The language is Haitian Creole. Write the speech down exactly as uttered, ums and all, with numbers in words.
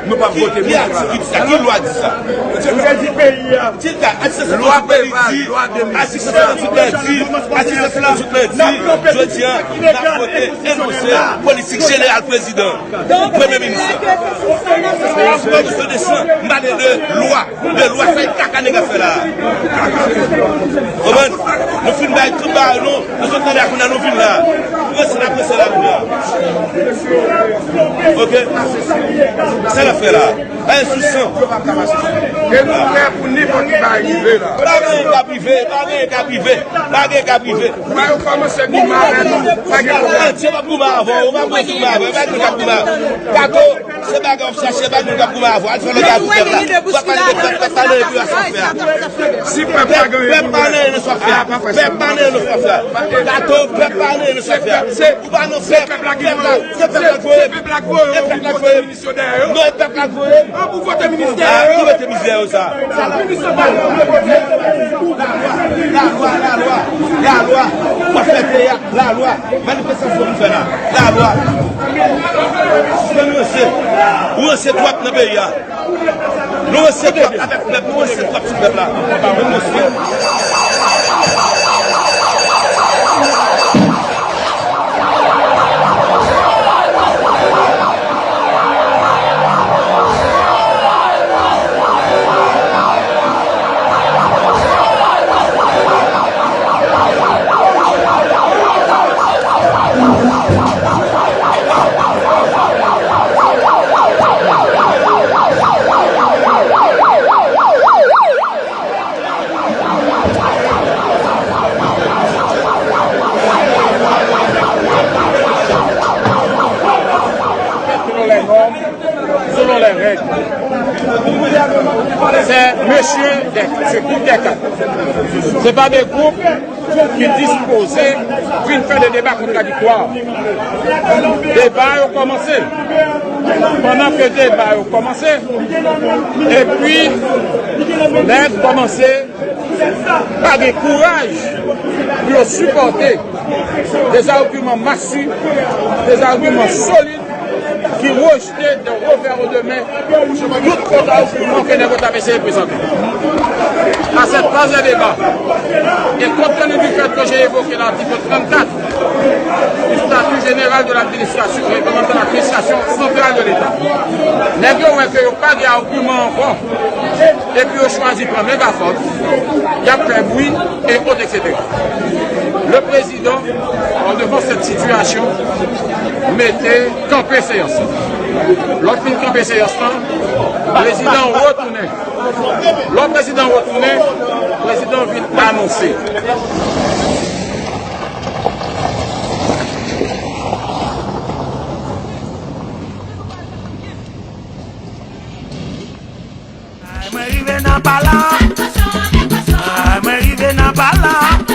Nou p ap vote moun ki di sa. Ki lwa di sa? Lwa peyi a, lwa de mil sis san. Atis Flanzit la di, jodi a, n ap vote enonse politik jeneral prezidan, premye minis la. Mwen desann, m pale de lwa, de lwa, sa e kaka nèg ap fè la. Konprann? Nou fin bay tout bagay nou, nou sot tande a kounye a nou vin la. Prese n ap prese la kounye a. Ok? Sa n ap fè la? Bay sou san. E nou prè pou nenpòt ki bagay rive la. Pa gen ka prive, pa gen ka prive, pa gen ka prive. Ba yo kòmanse goumen avè nou. Pa gen pwoblèm. Yo p ap goumen avè w, yo p ap goumen avè w, yo p ap goumen avè w. Kato, se bagay w ap chache, pa gen moun k ap goumen avè w. Al fè lòt bagay pou pèp la. Pèp pa nan, pèp, pèp pa nan epi a sa w fè a. Si pèp la gen pèp pa nan nan sa w fè a. Pèp pa nan nan sa w fè a. Kato, pèp pa nan nan sa w fè a. Ou pa nan pèp, pèp la ki voye w. Se pèp la ki voye w. Se pèp la ki voye w. E pèp la ki voye w. Non, e pèp la k voye. An pou vote minis dèyè yo. Ki vote minis dèyè yo sa? Sa pou minis yo ba yo. Lalwa, lalwa, lalwa. W ap fè peyi a, lalwa. Manifestasyon pou fè la. Lalwa. Sispann ranse. Ou ranse twòp nan peyi a. Nou ranse twòp avèk pèp, nou ranse twòp sou pèp la. Nou ranse. Selon les normes, selon les règles. C'est monsieur des, c'est groupe des quatre. C'est pas des groupes ki dispoze vin fè de deba kontradiktwa. Deba yo kòmanse. Pandan ke deba yo kòmanse, epi nèg kòmanse pa gen kouraj pou yo sipòte des arguments massifs, des arguments solides ki rejte de revers de main tout kont-argument ke nèg yo t ap eseye prezante. À cette phase de débat, et compte tenu du fait que j'ai évoqué l'article trente-quatre du statut général de l'administration, réglementant l'administration centrale de l'État, nèg yo wè ke yo pa gen agiman ankò, epi yo chwazi pran megafòn, y ap fè bri, et autres, et cetera. Le président, en devant cette situation, mete kanpe seyans lan. Lè w fin kanpe seyans lan, prezidan an retounen. Lè prezidan an retounen, prezidan an vin anonse. Ay, mwen rive nan pala. Ay, mwen rive nan pala.